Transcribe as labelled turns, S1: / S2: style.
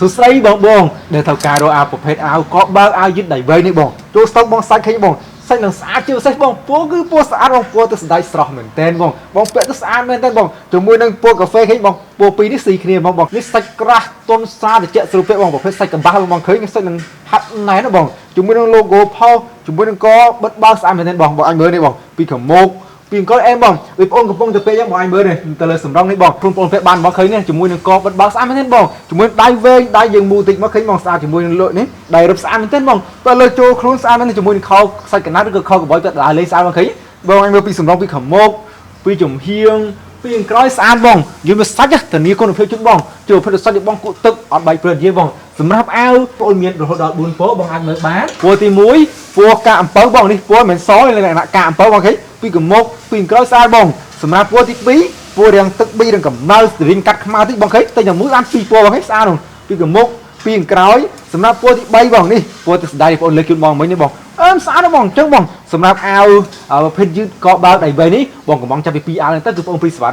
S1: សួស្តីបងបងដែលត្រូវការរកអាវប្រភេទអាវក៏បើកអាវយឺតដៃវែងនេះបងចូលស្តុកបងសាច់ឃើញបងសាច់នឹងស្អាតជាពិសេសបងពណ៌គឺពណ៌ស្អាតបងពណ៌ទៅស្ដាយស្រស់មែនតែនបងបងពាក់ទៅស្អាតមែនតែនបងជាមួយនឹងពណ៌កាហ្វេឃើញបងពណ៌ពីរនេះស៊ីគ្នាបងបងនេះសាច់ក្រាស់ទន់ស្រាលត្រជាក់ស្រួលពាក់បងប្រភេទសាច់កប្បាសបងបងឃើញសាច់នឹងហាត់ណែនណាបងជាមួយនឹង logo ផោជាមួយនឹងកបិទបើកស្អាតមែនតែនបងបងអញមើលនេះបងពីក្រមុក ពីអង្គអែមបងដូចបងកំពុងទៅពេកចឹងបងអញមើលនេះទៅលើសម្រងនេះបងខ្លួនបងពាក់បានបងឃើញនេះជាមួយនឹងកបិទបើកស្អាតមែនទេបងជាមួយដៃវែងដៃយើងមូតិចមកឃើញបងស្អាតជាមួយនឹងលក់នេះដៃរឹបស្អាតមែនទេបងបើលើចូលខ្លួនស្អាតមែនជាមួយនឹងខោសាច់កណាត់ឬក៏ខោកបយពាក់ដើរលេងស្អាតបងឃើញបងអញមើលពីសម្រងពីខាងមុខពីចំហៀងពីខាងក្រោយស្អាតបងយើងមើលសាច់ធានាគុណភាពជូនបងចូលផលិតសាច់បងគក់ទឹកអត់បែកព្រើតយេបងសម្រាប់អាវបងមានរហូតដល់4ពណ៌បងអាចមើលបានពណ៌ទី1ពណ៌កាកអំពៅបងនេះពណ៌មិនមែនសទេលក្ខណៈកាកអំពៅបងឃើញពីកមុកពីក្រោយស្អាតបងសម្រាប់ពណ៌ទី2ពណ៌រាងទឹកប៊ីរាងកម្ៅរាងកាត់ខ្មៅតិចបងឃើញតែមួយបានពីរពណ៌បងឃើញស្អាតបងពីកមុកពីក្រោយសម្រាប់ពណ៌ទី3បងនេះពណ៌ទឹកស្ដាយបងលើកជូនបងមិញនេះបងអឺស្អាតបងអញ្ចឹងបងសម្រាប់អាវប្រភេទយឺតកបើកដៃវែងនេះបងកំងចាប់ពី2អាវហ្នឹងទៅគឺបងព្រីស្វា